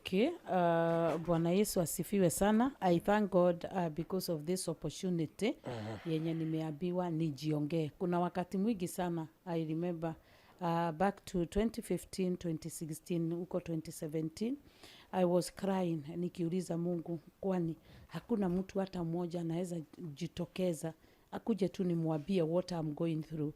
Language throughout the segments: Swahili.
Okay, Bwana Yesu asifiwe sana. I thank God because of this opportunity yenye nimeambiwa nijiongee. Kuna wakati mwingi sana, I remember back to 2015, 2016, huko 2017, I was crying nikiuliza Mungu, kwani hakuna mtu hata mmoja anaweza jitokeza akuje tu nimwambie what I'm going through,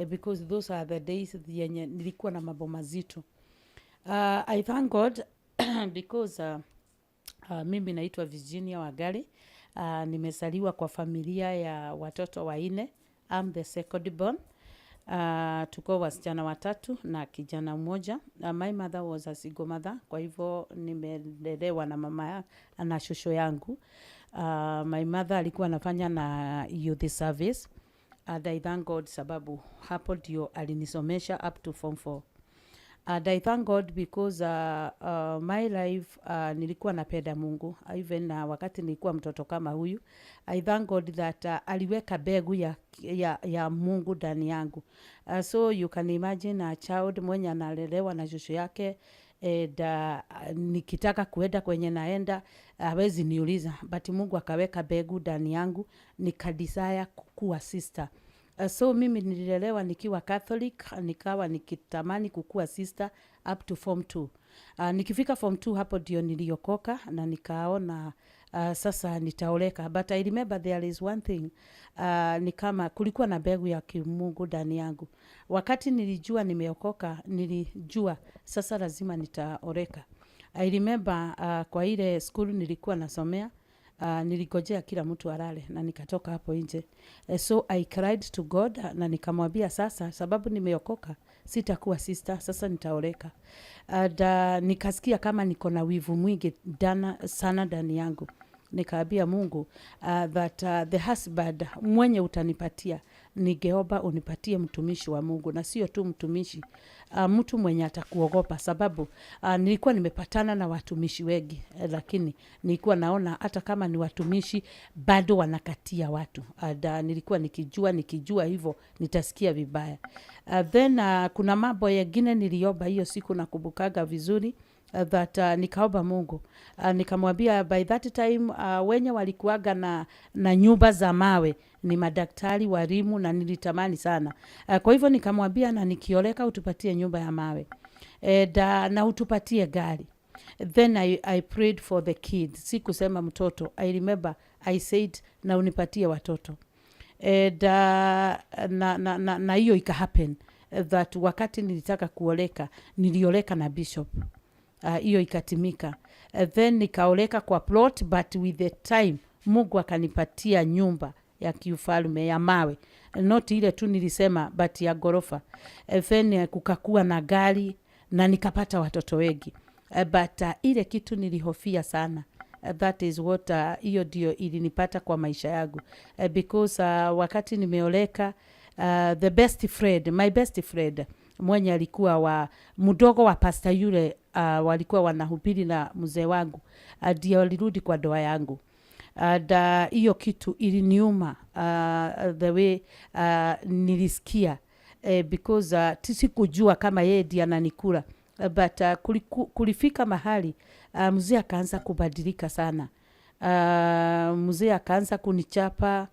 because those are the days yenye nilikuwa na mambo mazito. I thank God because mimi naitwa Virginia Wangari. Nimezaliwa kwa familia ya watoto wanne. I'm the second born. Tuko wasichana watatu na kijana mmoja. My mother was a single mother, kwa hivyo nimelelewa na mama na shosho yangu. My mother alikuwa anafanya na youth service, and I thank God sababu hapo ndio alinisomesha up to form 4. And I thank God because my life, nilikuwa napenda Mungu even wakati nilikuwa mtoto kama huyu. I thank God that aliweka mbegu ya Mungu ndani yangu. So you can imagine a child mwenye analelewa na shosho yake, and nikitaka kuenda kwenye naenda hawezi niuliza, but Mungu akaweka mbegu ndani yangu, nikadesire kukuwa sister. So mimi nililelewa nikiwa Catholic, nikawa nikitamani kukuwa sister up to form 2. Nikifika form 2, hapo ndio niliokoka na nikaona sasa nitaoleka. But I remember there is one thing, ni kama kulikuwa na mbegu ya kimungu ndani yangu. Wakati nilijua nimeokoka, nilijua sasa lazima nitaoleka. I remember kwa ile school nilikuwa nasomea, niligojea kila mtu alale na nikatoka hapo nje. So I cried to God na nikamwambia, sasa sababu nimeokoka, sitakuwa sister, sasa nitaoleka. And nikasikia kama niko na wivu mwingi dana, sana ndani yangu. Nikaambia Mungu that the husband mwenye utanipatia, ningeomba unipatie mtumishi wa Mungu, na sio tu mtumishi, mtu mwenye atakuogopa, sababu nilikuwa nimepatana na watumishi wengi, lakini nilikuwa naona hata kama ni watumishi bado wanakatia watu. And nilikuwa nikijua hivyo nitasikia vibaya. Then kuna mambo yengine niliomba hiyo siku, nakumbukaga vizuri, that nikaomba Mungu, nikamwambia by that time wenye walikuwaga na nyumba za mawe ni madaktari, walimu, na nilitamani sana. Kwa hivyo nikamwambia, na nikioleka utupatie nyumba ya mawe na utupatie gari. Then I prayed for the kids. Sikusema mtoto. I remember I said na unipatie watoto. And na hiyo ika happen that wakati nilitaka kuoleka, nilioleka na bishop. Hiyo ikatimika. Then nikaoleka kwa plot, but with the time Mungu akanipatia nyumba ya kiufalme ya mawe, not ile tu nilisema, but ya ghorofa. Then kukakuwa na gari na nikapata watoto wengi. But ile kitu nilihofia sana, that is what, hiyo ndio ilinipata kwa maisha yangu, because wakati nimeoleka, the best friend, my best friend mwenye alikuwa wa mdogo wa pasta yule, walikuwa wanahubiri na mzee wangu, ndio alirudi kwa ndoa yangu. And hiyo kitu iliniuma, the way nilisikia, because sikujua kama yeye ndiye ananikula. But kulifika mahali mzee akaanza kubadilika sana. Mzee akaanza kunichapa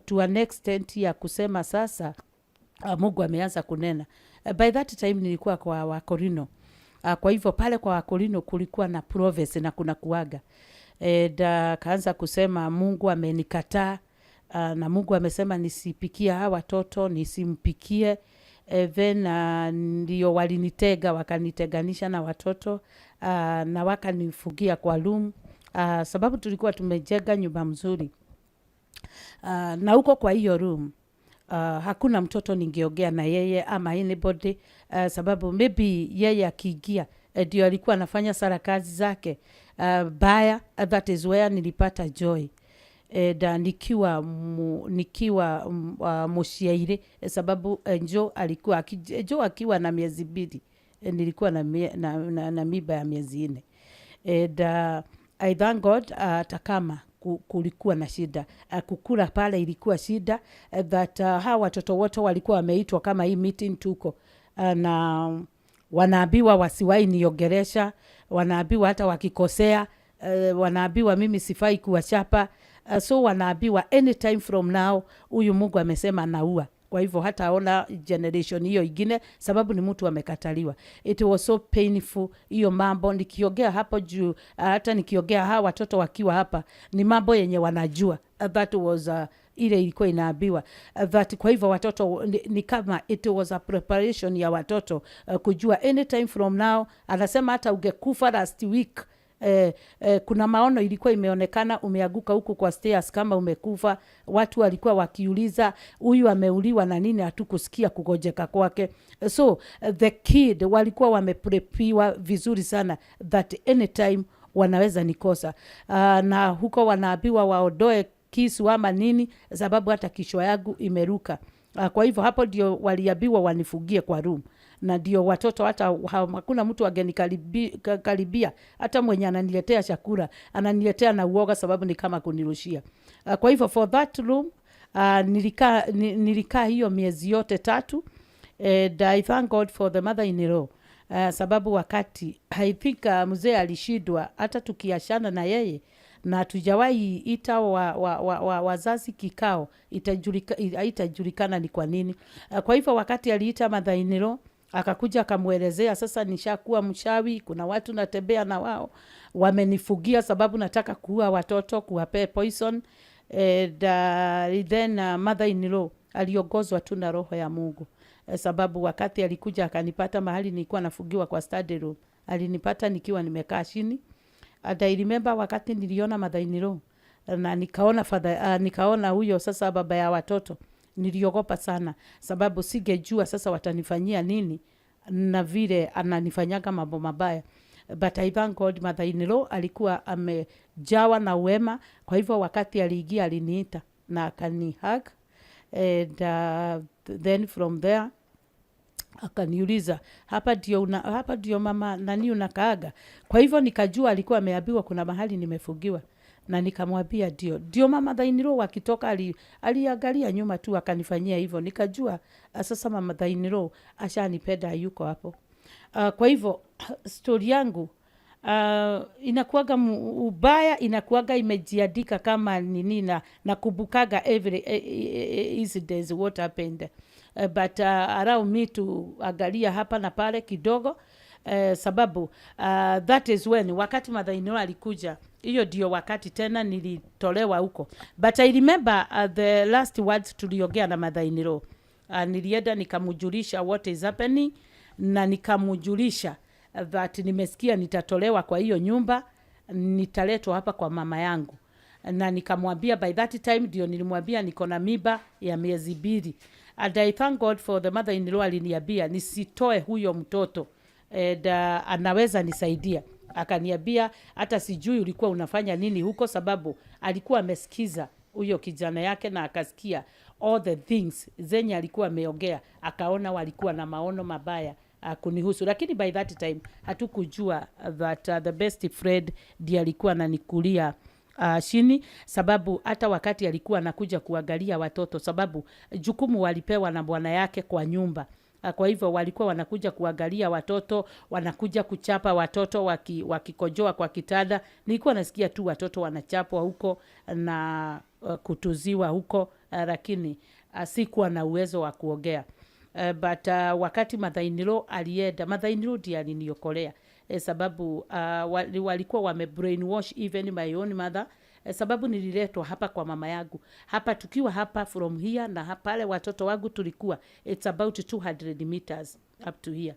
to an extent ya kusema sasa Mungu ameanza kunena. By that time nilikuwa kwa Wakorino. Kwa hivyo pale kwa Wakorino kulikuwa na prophecy na kuna kuaga. And kaanza kusema Mungu amenikataa, na Mungu amesema nisipikie hawa watoto, nisimpikie. Then ndio walinitega, wakaniteganisha na watoto, na wakanifungia kwa room, sababu tulikuwa tumejenga nyumba mzuri. Na huko kwa hiyo room hakuna mtoto ningeongea na yeye ama anybody, sababu maybe yeye akiingia, ndio alikuwa anafanya sara kazi zake baya. That is where nilipata Joy. And nikiwa mushiaire, sababu Joe alikuwa Joe akiwa na miezi 2, nilikuwa na mimba ya miezi 4. And I thank God, hata kama kulikuwa na shida, kukula pale ilikuwa shida, that hawa watoto wote walikuwa wameitwa kama hii meeting tuko, na wanaambiwa wasiwahi niongelesha. Wanaambiwa hata wakikosea, wanaambiwa mimi sifai kuwachapa. So wanaambiwa anytime from now huyu Mungu amesema anaua, kwa hivyo hataona generation hiyo ingine, sababu ni mtu amekataliwa. It was so painful hiyo mambo. Nikiongea hapo juu, hata nikiongea hawa watoto wakiwa hapa, ni mambo yenye wanajua. That was ile ilikuwa inaambiwa that kwa hivyo watoto ni kama it was a preparation ya watoto kujua anytime from now. Anasema hata ungekufa last week, kuna maono ilikuwa imeonekana umeanguka huku kwa stairs kama umekufa. Watu walikuwa wakiuliza, "Huyu ameuliwa na nini? Hatukusikia kugonjeka kwake." So the kid walikuwa wameprepiwa vizuri sana that anytime wanaweza nikosa. Na huko wanaambiwa waondoe kisu ama nini, sababu hata kichwa yangu imeruka. Kwa hivyo hapo ndio waliambiwa wanifugie kwa room, na ndio watoto hata hakuna mtu angenikaribia. Hata mwenye ananiletea chakula ananiletea na uoga, sababu ni kama kunirushia. Kwa hivyo for that room nilikaa hiyo miezi yote 3, and I thank God for the mother in law, sababu wakati I think mzee alishindwa, hata tukiachana na yeye na hatujawahi ita wazazi kikao, haitajulikana ni kwa nini. Kwa hivyo wakati aliita mother in law, akakuja akamwelezea, "Sasa nishakuwa mchawi, kuna watu natembea na wao wamenifugia sababu nataka kuua watoto, kuwapea poison." And then mother in law aliongozwa tu na roho ya Mungu, sababu wakati alikuja akanipata mahali nilikuwa nafugiwa kwa study room, alinipata nikiwa nimekaa chini. And I remember wakati niliona mother in law na nikaona father, nikaona huyo sasa baba ya watoto, niliogopa sana, sababu singejua sasa watanifanyia nini na vile ananifanyaga mambo mabaya. But I thank God mother in law alikuwa amejawa na wema. Kwa hivyo wakati aliingia aliniita na akanihug, and then from there akaniuliza, "Hapa ndio mama nani unakaaga?" Kwa hivyo nikajua alikuwa ameambiwa kuna mahali nimefugiwa, na nikamwambia ndio. Ndio mama in law wakitoka aliangalia nyuma tu akanifanyia hivyo, nikajua sasa mama in law ashanipenda, hayuko hapo. Kwa hivyo stori yangu inakuaga ubaya, inakuaga imejiandika kama nini, na nakumbukaga every incident what happened. But allow me to angalia hapa na pale kidogo, sababu that is when wakati mother-in-law alikuja, hiyo ndio wakati tena nilitolewa huko. But I remember the last words tuliongea na mother-in-law. Nilienda nikamjulisha what is happening, na nikamjulisha that nimesikia nitatolewa kwa hiyo nyumba, nitaletwa hapa kwa mama yangu. Na nikamwambia, by that time ndio nilimwambia niko na mimba ya miezi 2. And I thank God for the mother in law, aliniambia nisitoe huyo mtoto and anaweza nisaidia. Akaniambia, "Hata sijui ulikuwa unafanya nini huko," sababu alikuwa amesikiza huyo kijana yake na akasikia all the things zenye alikuwa ameongea, akaona walikuwa na maono mabaya kunihusu. Lakini by that time hatukujua that the best friend ndiye alikuwa ananikulia chini, sababu hata wakati alikuwa anakuja kuangalia watoto, sababu jukumu walipewa na bwana yake kwa nyumba. Kwa hivyo walikuwa wanakuja kuangalia watoto, wanakuja kuchapa watoto wakikojoa kwa kitanda. Nilikuwa nasikia tu watoto wanachapwa huko na kutuziwa huko, lakini sikuwa na uwezo wa kuongea. But wakati mother-in-law alienda, mother-in-law ndiye aliniokolea, sababu walikuwa wame brainwash even my own mother, sababu nililetwa hapa kwa mama yangu hapa, tukiwa hapa from here na pale watoto wangu tulikuwa, it's about 200 meters up to here,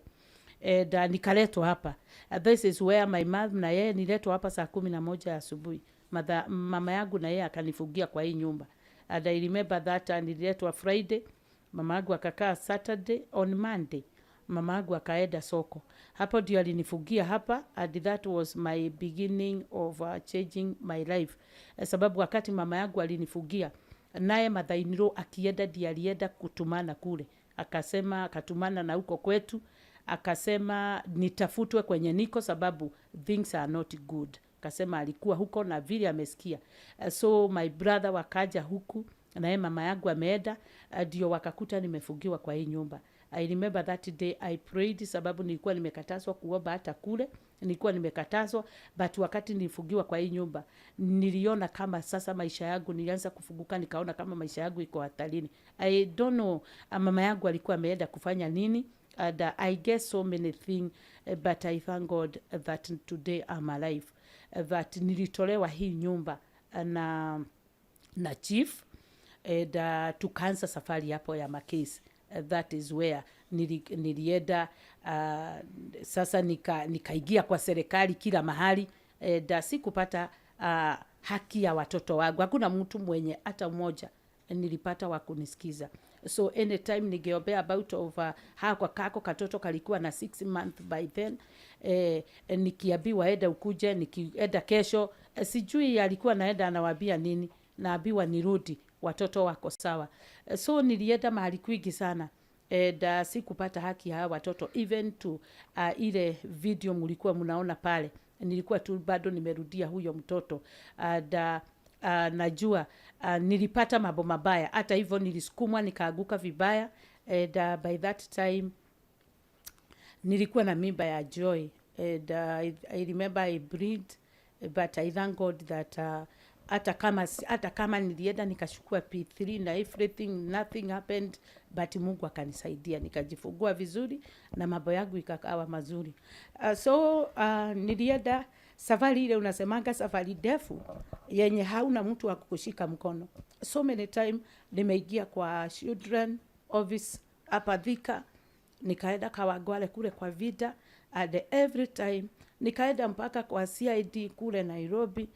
and nikaletwa hapa. This is where my mom na yeye, niletwa hapa saa 11 asubuhi. Mama yangu na yeye akanifugia kwa hii nyumba. And I remember that nililetwa Friday, mama yangu akakaa Saturday. On Monday mama yangu akaenda soko. Hapo ndio alinifugia hapa, and that was my beginning of changing my life, sababu wakati mama yangu alinifugia, naye mother-in-law akienda, ndiye alienda kutumana kule, akasema, akatumana na huko kwetu, akasema nitafutwe kwenye niko sababu things are not good. Akasema alikuwa huko na vile amesikia. So my brother wakaja huku, naye mama yangu ameenda, ndio wakakuta nimefungiwa kwa hii nyumba. I remember that day I prayed, sababu nilikuwa nimekatazwa kuomba hata kule nilikuwa nimekatazwa, but wakati nilifungiwa kwa hii nyumba niliona kama sasa maisha yangu, nilianza kufunguka, nikaona kama maisha yangu iko hatarini. I don't know mama yangu alikuwa ameenda kufanya nini, and I guess so many things, but I thank God that today I'm alive, that nilitolewa hii nyumba na chief, and tukaanza safari hapo ya makesi. That is where nilienda sasa nikaingia kwa serikali kila mahali, and sikupata haki ya watoto wangu. Hakuna mtu mwenye hata mmoja nilipata wa kunisikiza. So anytime ningeombea about of hakwa kako katoto kalikuwa na 6 month by then, nikiambiwa enda ukuje, nikienda kesho, sijui alikuwa naenda anawambia nini, naambiwa nirudi, watoto wako sawa. So nilienda mahali kwingi sana, and sikupata haki ya hawa watoto. Even to ile video mlikuwa mnaona pale, nilikuwa tu bado nimerudia huyo mtoto, and najua nilipata mambo mabaya. Hata hivyo nilisukumwa nikaaguka vibaya, and by that time nilikuwa na mimba ya Joy, and I remember I breathed, but I thank God that hata kama nilienda nikachukua P3 na everything, nothing happened, but Mungu akanisaidia nikajifungua vizuri na mambo yangu ikakawa mazuri. So nilienda safari ile unasemanga safari ndefu yenye hauna mtu wa kukushika mkono. So many time nimeingia kwa children office hapa Thika, nikaenda Kawangware kule kwa Vida, and every time nikaenda mpaka kwa CID kule Nairobi,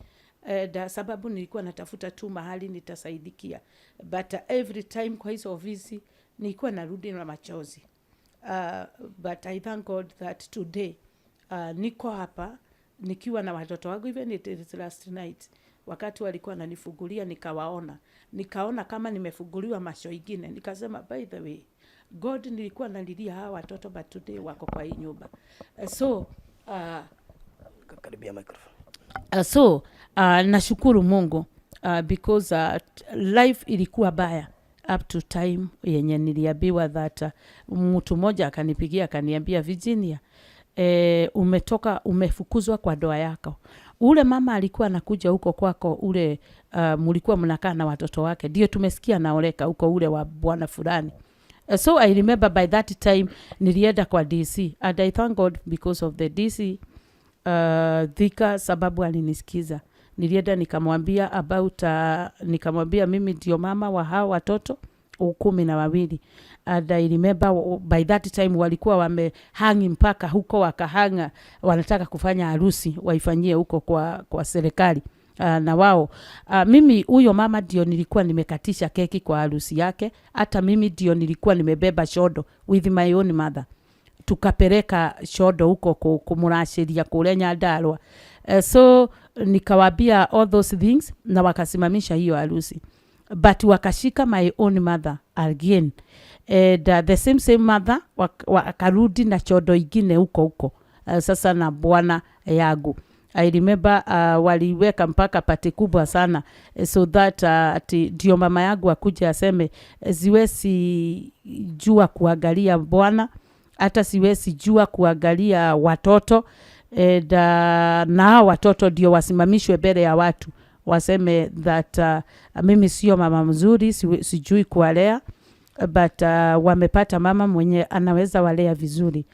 da, sababu nilikuwa natafuta tu mahali nitasaidikia, but every time kwa hizo ofisi nilikuwa narudi na machozi. But I thank God that today niko hapa nikiwa na watoto wangu. Even it is last night wakati walikuwa wananifungulia, nikawaona, nikaona kama nimefunguliwa macho ingine, nikasema, "By the way, God, nilikuwa nalilia hawa watoto, but today wako kwa hii nyumba." So Karibia microphone. So nashukuru Mungu because life ilikuwa baya up to time yenye niliambiwa that mtu mmoja akanipigia akaniambia, "Virginia, umetoka, umefukuzwa kwa ndoa yako. Ule mama alikuwa anakuja huko kwako, ule mlikuwa mnakaa na watoto wake, ndio tumesikia naoleka huko, ule wa bwana fulani." So I remember by that time nilienda kwa DC, and I thank God because of the DC Thika, sababu alinisikiza. Nilienda nikamwambia about nikamwambia mimi ndio mama wa hao watoto 12, and I remember by that time walikuwa wamehangi mpaka huko, wakahanga wanataka kufanya harusi waifanyie huko kwa serikali. Na wao mimi huyo mama ndio nilikuwa nimekatisha keki kwa harusi yake. Hata mimi ndio nilikuwa nimebeba shodo with my own mother, tukapeleka shodo huko kumurashiria kule Nyandarua. So nikawambia all those things na wakasimamisha hiyo harusi, but wakashika my own mother again, and the same same mother wakarudi na chodo ingine huko huko, sasa na bwana yangu. I remember waliweka mpaka party kubwa sana, so that ati ndio mama yangu akuja aseme, siwezi jua kuangalia bwana, hata siwezi jua kuangalia watoto, and na hao watoto ndio wasimamishwe mbele ya watu waseme that mimi sio mama mzuri, sijui kuwalea, but wamepata mama mwenye anaweza walea vizuri.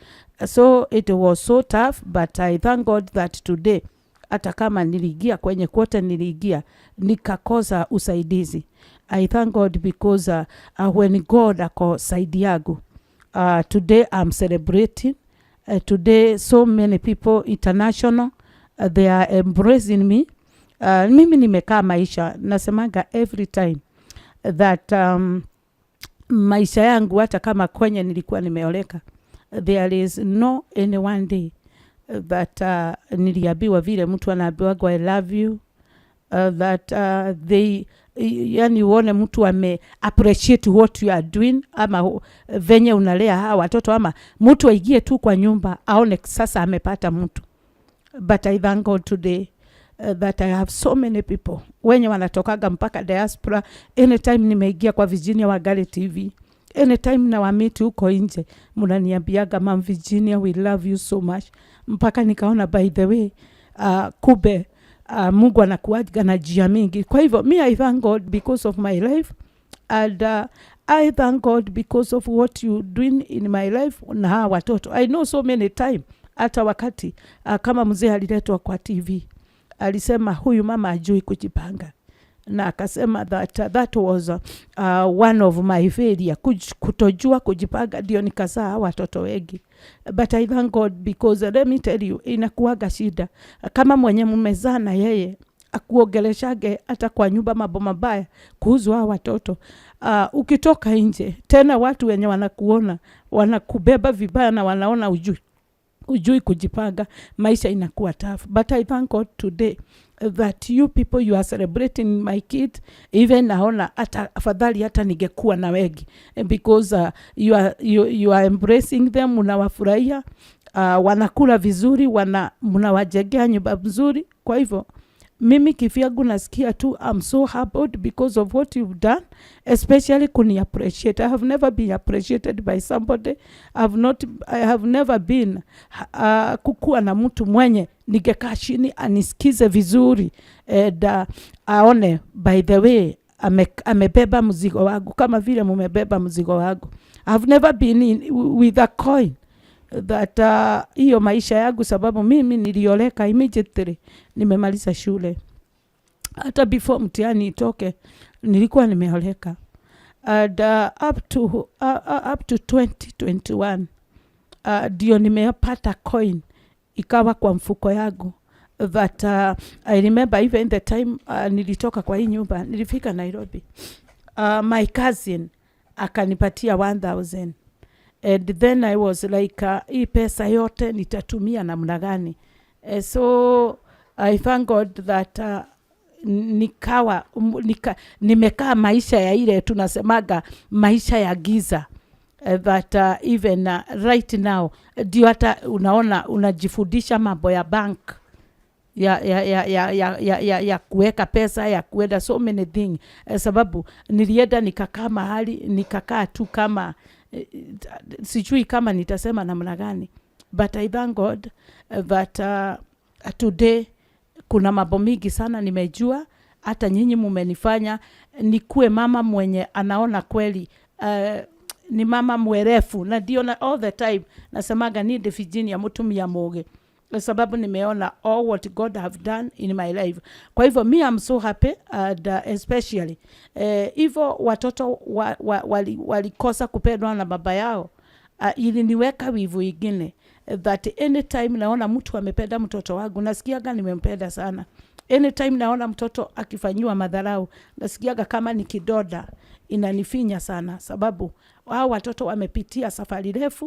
So it was so tough, but I thank God that today, hata kama niliingia kwenye kwote niliingia nikakosa usaidizi, I thank God because when God ako side yangu, today I'm celebrating. Today so many people international, they are embracing me. Mimi nimekaa maisha, nasemaga every time that maisha yangu, hata kama kwenye nilikuwa nimeoleka, there is no any one day that niliambiwa vile mtu anaambiwagwa "I love you," that they, yani uone mtu ame appreciate what you are doing, ama venye unalea hawa watoto, ama mtu aingie tu kwa nyumba aone sasa amepata mtu. But I thank God today that I have so many people wenye wanatokaga mpaka diaspora. Anytime nimeingia kwa Virginia Wangari TV, Anytime nawameet huko nje, mnaniambiaga, "Mam Virginia, we love you so much," mpaka nikaona, by the way, kumbe Mungu anakuaga na njia mingi. Kwa hivyo mi I thank God because of my life and I thank God because of what you doing in my life na hawa watoto. I know so many time, hata wakati kama mzee aliletwa kwa TV, alisema huyu mama ajui kujipanga, na akasema that that was one of my failure, kutojua kujipanga, ndio nikazaa watoto wengi. But I thank God because let me tell you, inakuwaga shida kama mwenye mmezaa na yeye akuongeleshage hata kwa nyumba mambo mabaya kuhusu hawa watoto. Ukitoka nje tena, watu wenye wanakuona wanakubeba vibaya na wanaona ujui kujipanga, maisha inakuwa tough. But I thank God today that you people, you are celebrating my kid. Even naona hata afadhali hata ningekuwa na wengi, because you are embracing them, unawafurahia, wanakula vizuri, mnawajengea nyumba mzuri. Kwa hivyo mimi kivyangu nasikia tu I'm so humbled because of what you've done, especially kuni appreciate. I have never been appreciated by somebody. I've not, I have never been kukuwa na mtu mwenye ningekaa chini anisikize vizuri and aone, by the way, amebeba mzigo wangu kama vile mumebeba mzigo wangu. I've never been with a coin that hiyo maisha yangu, sababu mimi nilioleka immediately nimemaliza shule. Hata before mtihani itoke nilikuwa nimeoleka. And up to 2021 ndio nimepata coin ikawa kwa mfuko yangu. That I remember even the time nilitoka kwa hii nyumba, nilifika Nairobi, my cousin akanipatia 1000 and then I was like, hii pesa yote nitatumia namna gani? So I thank God that nimekaa maisha ya ile tunasemaga maisha ya giza, that even right now ndio hata unaona unajifundisha mambo ya bank, ya kuweka pesa, ya kuenda so many thing, sababu nilienda nikakaa mahali, nikakaa tu kama sijui kama nitasema namna gani. But I thank God that today kuna mambo mingi sana nimejua. Hata nyinyi mumenifanya nikuwe mama mwenye anaona kweli ni mama mwerefu, na ndio na all the time nasemaga ni ndi Virginia mutumia mugi, kwa sababu nimeona all what God have done in my life. Kwa hivyo me, I'm so happy and especially hivyo watoto walikosa kupendwa na baba yao, iliniweka wivu ingine that anytime naona mtu amependa mtoto wangu, nasikiaga nimempenda sana. Anytime naona mtoto akifanyiwa madharau, nasikiaga kama ni kidonda inanifinya sana, sababu hao watoto wamepitia safari refu.